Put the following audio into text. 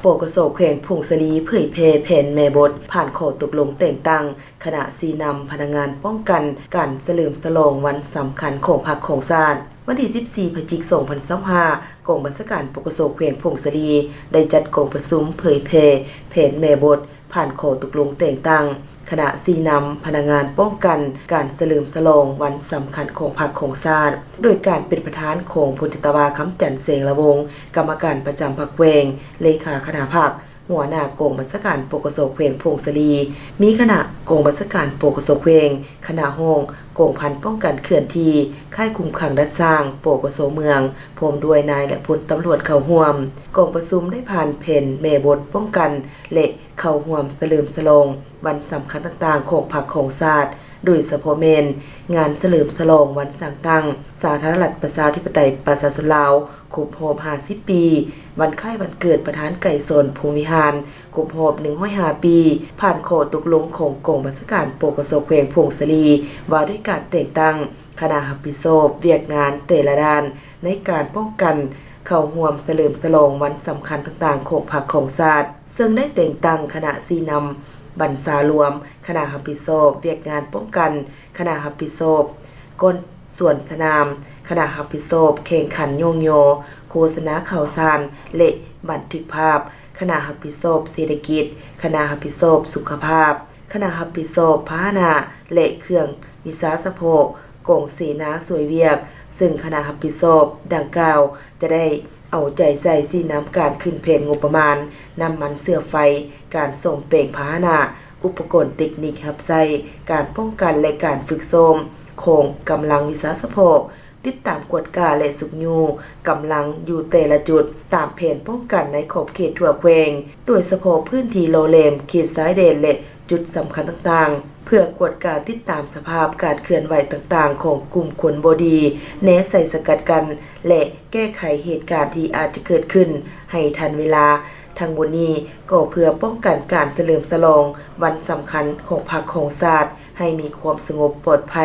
ປກສ ແຂວງຜົ້ງສາລີ ເຜີຍແຜ່ແຜນແມ່ບົດ ຜ່ານຂໍ້ຕົກລົງແຕ່ງຕັ້ງຄະນະຊີ້ນຳພະນັກງານປ້ອງກັນ ການສະເຫຼີມສະຫຼອງວັນສຳຄັນຂອງພັກຂອງຊາດ. ວັນທີສິບສີ່ ພະຈິກ ສອງພັນຊາວຫ້າ ກອງບັນຊາການ ປກສ ແຂວງຜົ້ງສາລີ ໄດ້ຈັດກອງປະຊຸມເຜີຍແຜ່ແຜນແມ່ບົດ ຜ່ານຂໍ້ຕົກລົງແຕ່ງຕັ້ງຄະນະຊີ້ນຳພະນັກງານປ້ອງກັນ ການສະເຫຼີມສະຫຼອງວັນສຳຄັນຂອງພັກຂອງຊາດ ໂດຍການເປັນປະທານຂອງພົນຈັດຕະວາ ຄຳຈັນ ແສງລະວົງ ກຳມະການປະຈຳພັກແຂວງ, ເລຂາຄະນະພັກ, ຫົວໜ້າກອງບັນຊາການ ປກສ ແຂວງຜົ້ງສາລີ, ມີຄະນະກອງບັນຊາການ ປກສ ແຂວງ, ຄະນະຫ້ອງກອງພັນປ້ອງກັນເຄື່ອນທີ່, ຄ້າຍຄຸມຂັງດັດສ້າງ ປກສ ເມືອງ ພ້ອມດ້ວຍນາຍ ແລະ ພົນຕຳຫຼວດເຂົ້າຮ່ວມ. ກອງປະຊຸມໄດ້ຜ່ານແຜນແມ່ບົດປ້ອງກັນ ແລະ ເຂົ້າຮ່ວມສະເຫຼີມສະຫຼອງວັນສຳຄັນຕ່າງໆຂອງພັກຂອງຊາດ, ໂດຍສະເພາະແມ່ນງານສະເຫຼີມສະຫຼອງວັນສ້າງຕັ້ງສາທາລະນະລັດປະຊາທິປະໄຕປະຊາຊົນລາວ ຄົບຮອບຫ້າສິບປີ, ວັນຄ້າຍວັນເກີດປະທານໄກສອນ ພົມວິຫານ ຄົບຮອບໜຶ່ງຮ້ອຍຫ້າປີ, ຜ່ານຂໍ້ຕົກລົງຂອງກອງບັນຊາການ ປກສ ແຂວງຜົ້ງສາລີ ວ່າດ້ວຍການແຕ່ງຕັ້ງຄະນະຮັບຜິດຊອບວຽກງານແຕ່ລະດ້ານໃນການປ້ອງກັນ ເຂົ້າຮ່ວມສະເຫຼີມສະຫຼອງວັນສຳຄັນຕ່າງໆຂອງພັກຂອງຊາດ, ເຊິ່ງໄດ້ແຕ່ງຕັ້ງຄະນະຊີ້ນຳບັນຊາລວມ, ຄະນະຮັບຜິດຊອບວຽກງານປ້ອງກັນ, ຄະນະຮັບຜິດຊອບກ້ອນສວນສະໜາມ, ຄະນະຮັບຜິດຊອບແຂ່ງຂັນຍ້ອງຍໍໂຄສະນາຂ່າວສານ ແລະ ບັນທຶກພາບ, ຄະນະຮັບຜິດຊອບເສດຖະກິດ, ຄະນະຮັບຜິດຊອບສຸຂະພາບ, ຄະນະຮັບຜິດຊອບພາຫະນະ ແລະ ເຄື່ອງວິຊາສະເພາະ ກອງເສນາຊ່ວຍວຽກ, ເຊິ່ງຄະນະຮັບຜິດຊອບດັ່ງກ່າວຈະໄດ້ເອົາໃຈໃສ່ຊີ້ນຳການຂຶ້ນແຜນງົບປະມານ, ນ້ຳມັນເຊື້ອໄຟ, ການສ້ອມແປງພາຫະນະ, ອຸປະກອນເຕັກນິກຮັບໃຊ້, ການປ້ອງກັນ ແລະ ການຝຶກຊ້ອມຂອງກຳລັງວິຊາສະເພາະ, ຕິດຕາມກວດກາ ແລະ ຊຸກຍູ້ກຳລັງຢູ່ແຕ່ລະຈຸດ ຕາມແຜນປ້ອງກັນໃນຂອບເຂດທົ່ວແຂວງ, ໂດຍສະເພາະພື້ນທີ່ຫຼໍ່ແຫຼມ, ເຂດຊາຍແດນ ແລະ ຈຸດສຳຄັນຕ່າງໆ ເພື່ອກວດກາຕິດຕາມສະພາບການເຄື່ອນໄຫວຕ່າງໆຂອງກຸ່ມຄົນບໍ່ດີ, ແນໃສ່ສະກັດກັ້ນ ແລະ ແກ້ໄຂເຫດການທີ່ອາດຈະເກີດຂຶ້ນໃຫ້ທັນເວລາ. ທັງໝົດນີ້ກໍເພື່ອປ້ອງກັນການສະເຫຼີມສະຫຼອງວັນສຳຄັນຂອງພັກຂອງຊາດໃຫ້ມີຄວາມສະຫງົບປອດໄພ.